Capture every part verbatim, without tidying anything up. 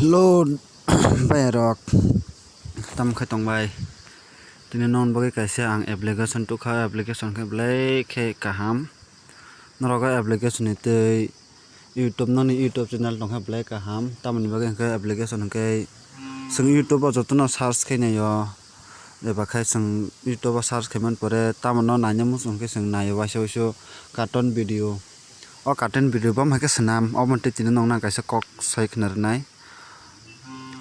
Hello, bayarok, tamo khe tong bai? Tini non bagwi kaisa ang application tukha, application khe belai khe kaham. Norok o application ni tei YouTube, noni YouTube channel tongkha belai kaham. Tamoni bagwi hwnkhe application hwnkhe chwng YouTube o jotono search khe naio, eba khe chwng YouTube o search khaimani pore tamono naina muchung khe chwng naio waisa waisa cartoon video. O cartoon video bo hai khe swnam, omo tei tini nokna kaisa kok soi khna rwnai.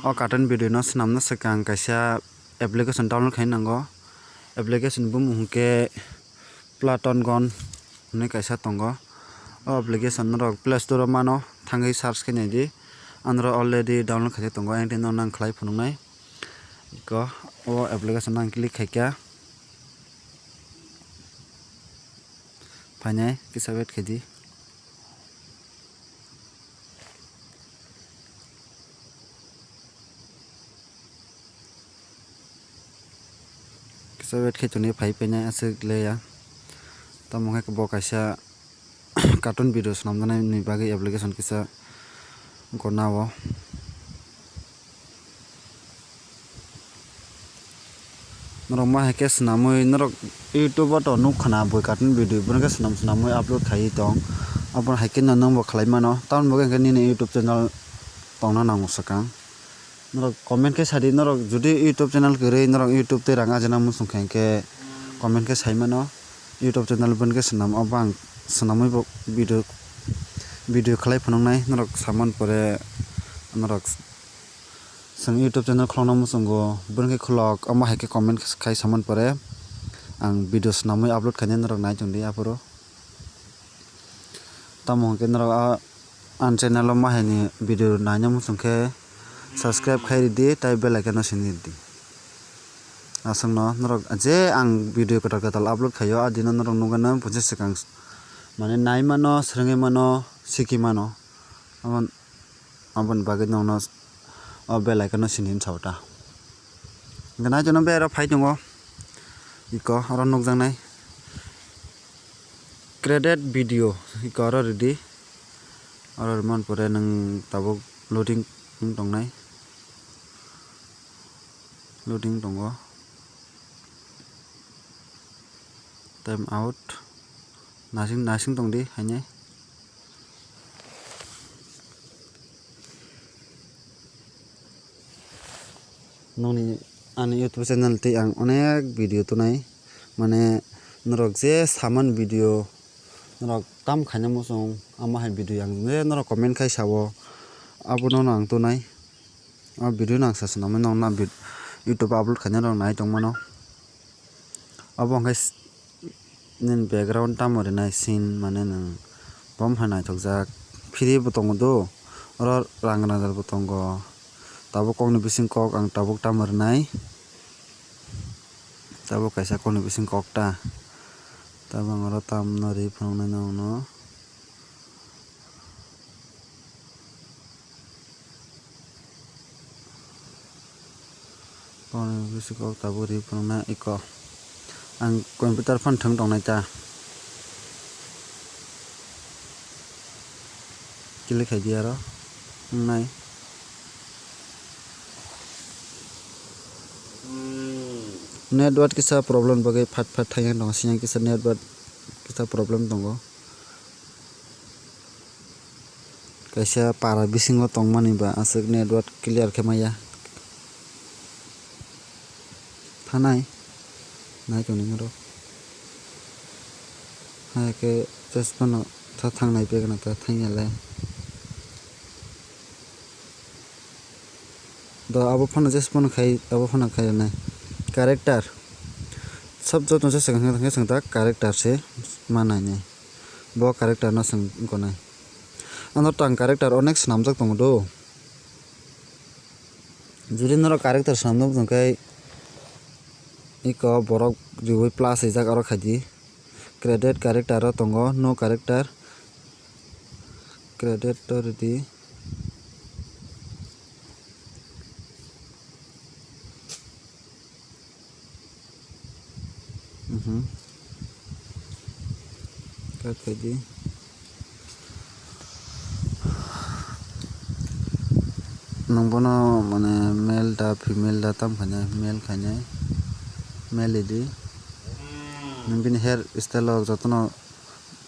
O cartoon video no swnamna swkang kaisa application download khai nango. Application bumung hwnkhe Platon Gon hinwi kaisa tongo. O application norok Play Store o mano, thangwi search khai naidi. Andro already download khai tongo, ang tei nokna ang khlai phunuknai. Iko o application ang click khaikha. Phainai kisa wait khaidi. Kisa wait khai tongdi, phai painai aswk leya. Tamo khe bo kaisa cartoon video swnamjaknai ni bagwi application kisa gona o. Norok ma hai khe swnamwi, norok YouTube o to nuk khna bui cartoon video, bono khe swnam swnamwi upload khaiwi tong. Abono hai khe no nwng bo khlai mano, tamoni bagwi hwnkhe nini YouTube channel tongna nango swkang. Norok comment khe sadi, norok jodi YouTube channel kwrwi norok YouTube tei rang ajina muchung khe hwnkhe comment khe sai mano. YouTube channel bono khe swnam, obo ang swnamwi bo video, video khlai phunuknai, norok samani pore norok Chwng YouTube channel khulokna muchungo, bwrwngkhe khulok, omo hai khe comment khai samani pore ang video swnamwi upload khainai norok nai tongdi aphuru. Tamo hwnkhe norok a, ani channel o ma haini video naina muchung khe subscribe khai ridi tei bell icon no sini ridi. Aswkno norok je ang video kwtal kwtal upload khaio, a dino norok nugwi nang buji swkang mane nai mano, swrwngwi mano, sikhi mano. Omo Aboni bagwi nokno o bell icon no sini hinwi sao ta. Hwnkhe nai tono bera phai tongo. Iko oro nukjaknai created video, iko oro ridi. Oro rimani pore nwng tabuk loading wng tongnai. Loading tongo. Time out. Nasing, nasing tongdi, haini. Nokni ani YouTube channel tei ang onek video tunai. Mane norok je saman video, norok tam khaina muchung, omo hai video ang je norok comment khai sao, abono ang tunai. O video no ang sa swnamwi nokna vid-, YouTube upload khaina rok nai tongmano. Obo hwnkhe s-, nini background tamo rinai scene mane nwng bom hai naithokjak. Free bo tongo do, oro rang rangjak bo tongo. Tabuk kokni bising kok ang tabuk tamo rinai. Tabuk kaisa kokni bising kok ta. Tabuk ang oro tamno ri phunuknai nokno. Boni bisi kok tabuk ri phunukna iko. Ang computer phone thwng tongnai ta. Click khai di aro. Wngnai. Network kisa problem bagwi phat phat thangya tongo, siyang kisa network kisa problem tongo. Kaisa para bisingo tongmani ba aswk network clear khe maya. Thanai, nai tongni oro. Hai khe just phano tha thangnai pegana ta thangya le. Do abo phano just phano khai, abo phano khai nai. Character. Sab joto se swkang thangkhe swkang ta character se ma nainai. Bo character no swng gonai. Ano tang character onek swnamjak tongo do. Jodi norok character swnamjak tongkhe iko borok riwi plus swijak aro khaidi. Created character o tongo, no character. Created to ridi. Mhm. Cut khaidi. Nwng bono mane male da female da tam khainai, male khainai, male idi. Nwng bini hair style rok jotono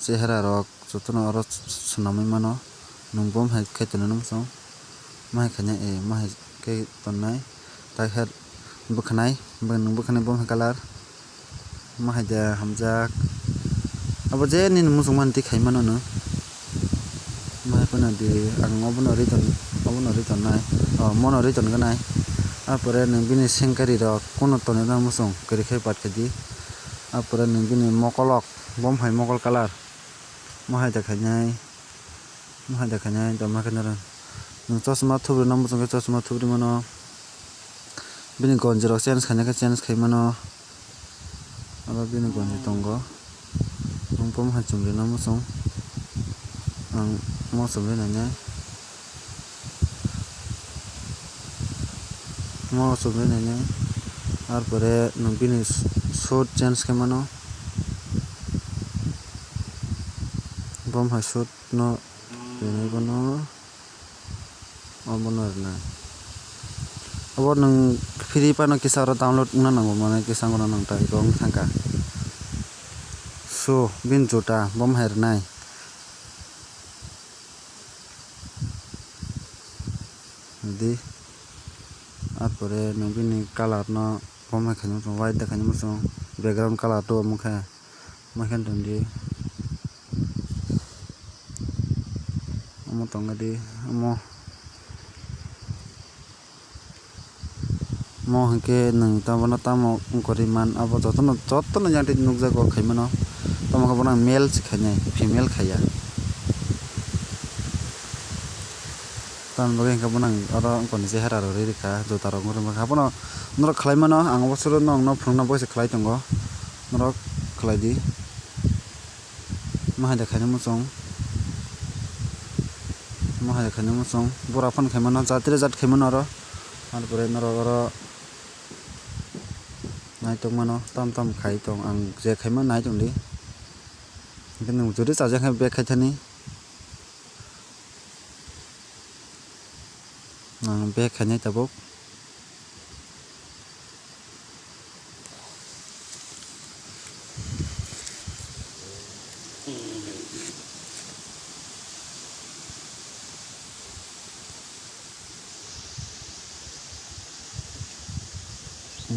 chehra rok jotono oro swnamwi mano. Nwng bo hai khe tonwi nw muchung. Ma hai khainai, eh, ma hai khe tonnai. Tai hair bwkhanai, nwng bwkhanai bo hai colour. Ma hai de hamjak. Abo je nini muchungmani twi khai mano nwng. Ma hai phano di, ang obono ri ton, obono ri tonnai. Oh, mono ri ton gwnai. Arpore nwng bini sengkari rok kuno tonwi rw muchung, kwrwi khe bat khe di. Arpore nwng bini mokolok, bo hai mokol colour. Ma hai de khainai. Hai da khainai, tamo khe noro. Nwng chosma thubrwi no muchung khe chosma thubrwi mano. Bini gonji rok change khaina khe change khai mano. Abo bini gonji tongo. Nwng bo hai chumrwi no muchung. Ang mo chumrwi nainai. Mo chumrwi nainai. Arpore nwng bini suit change khai mano. Bo hai suit no. Tini bono obono rwnai. Obo nwng free phano kisa oro download wngna nango, mane kisa wngna nang tai, bo wng thangkha. So, bini juta bo hai rwnai. Di, arpore nwng bini colour no bo hai khaina muchung, white da khaina muchung, background colour to omo khe. Omo khe tong di. Omo tong di. Omo. Omo hinkhe nwng tamo no tamo wng kwrwi man. Abo jotono, jotono yang twi nukjago khai mano. Tamo khe bono male se khainai, female khaiya. Tamoni bagwi hinkhe bono oro wngkha ni chehara rw rw rwkha, juta rok wng rwkha. Abono norok khlai mano, ang obo soro nokno phunukna bagwi se khlai tongo. Norok khlai di. Mo hai da khaina muchung. Mo hai da khaina muchung. Bura phano khai mano, jat re jat khai mano oro. Ar pore norok oro nai tong mano, tam tam khai tong. Ang je khai mano nai tong di. Hinkhe nwng jodi chajakhe bag khai thani. Ang bag khainai tabuk.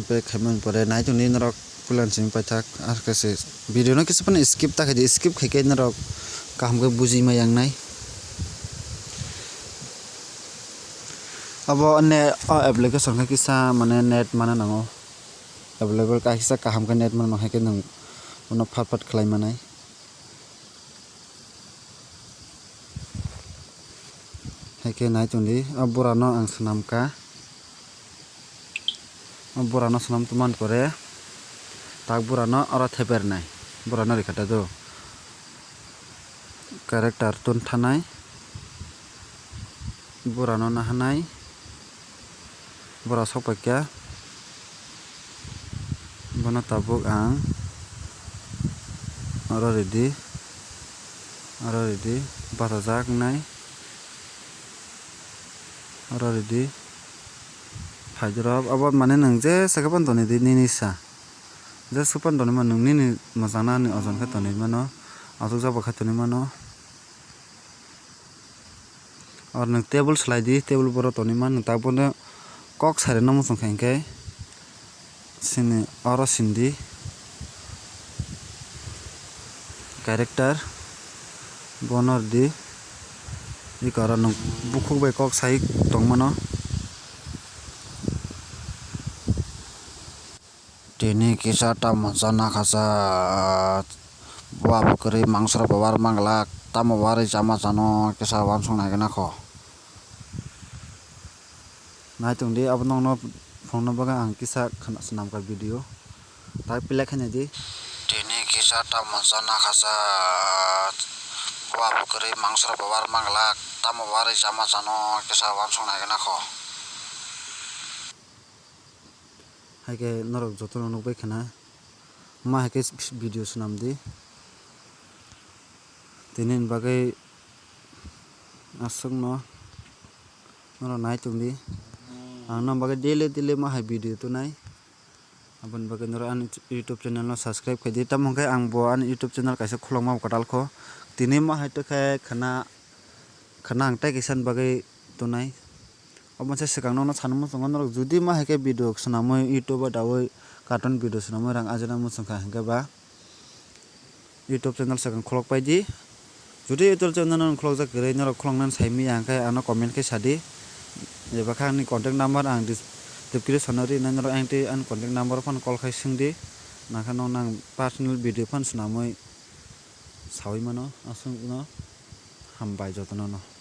Bag khaimani pore nai tongdi norok. Puila simi paithak, ar khe se video no kisa phano skip ta khaidi, skip khaikhe norok kaham khe bujima yangnai. Abo ne o application khe kisa mane net mana nango, available kha kisa kaham khe net mana, hai khe nwng bono phat phat khlai manai. Hai khe nai tongdi, o bura no ang swnam kha. O bura no swnam tongmani pore, tak bura no oro theper nai, bura no rikha da do. Character tun thanai, bura no nahanai. Bura sok paikha. Bono tabuk ang oro ridi, oro ridi, bachajak wngnai. Oro ridi. Phaidorok, obo mane nwng jesa khe phano tonwi di, nini sa. Jesa phano tonwi mano, nwng nini mwchangna ni ojon khe tonwi mano. Achukjak bo khe tonwi mano. Oro nwng table swlai di, table boro tonwi man, nwng tabuk bono kok sai rwna muchung kha hinkhe sini oro sindi character bono rwdi, eko oro nwng bukhuk bai kok sai tongmano. Tini kisa tamo chana khacha, bua bo kwrwi mangso rok bo war manglak, tamo warwi chama chano kisa uansuk nai gana kho. Nai tong di, abo nokno phunukna bagwi ang kisa khna swnam kha video, tai play khainai di. Tini kisa tamo chana khacha, bua bo kwrwi mangso rok bo war manglak, tamo warwi chama chano kisa uansuk nai gana kho. Hai khe norok jotono nukbai khna, ma hai khe video swnam di. Tini ni bagwi aswkno Norok nai tongdi. Ang no bagwi daily daily ma hai video tunai. Aboni bagwi norok ani YouTube channel no subscribe khaidi. Tamo hwnkhe ang bo ani YouTube channel kaisa khulokma bo kwtal kho. Tini ma hai tokhe khana, khana ang tei kaisa ni bagwi tunai. Obo se swkang nono sanwi muchungo norok judi ma hai khe video swnamwi YouTube o dawi cartoon video swnamwi rang ajina muchung kha hwnkhe ba YouTube channel swkang khulok paidi. Judi YouTube channel no khulokjak kwrwi norok khuloknani sai manya hwnkhe ano comment khe sadi. Eba khe ani contact number ang dis-, description o rinai, norok ayang twi ani contact number o phano call khai swngdi. Nangkhe nokno ang personal video phano swnamwi sawi mano aswkno. Hambai jotono no.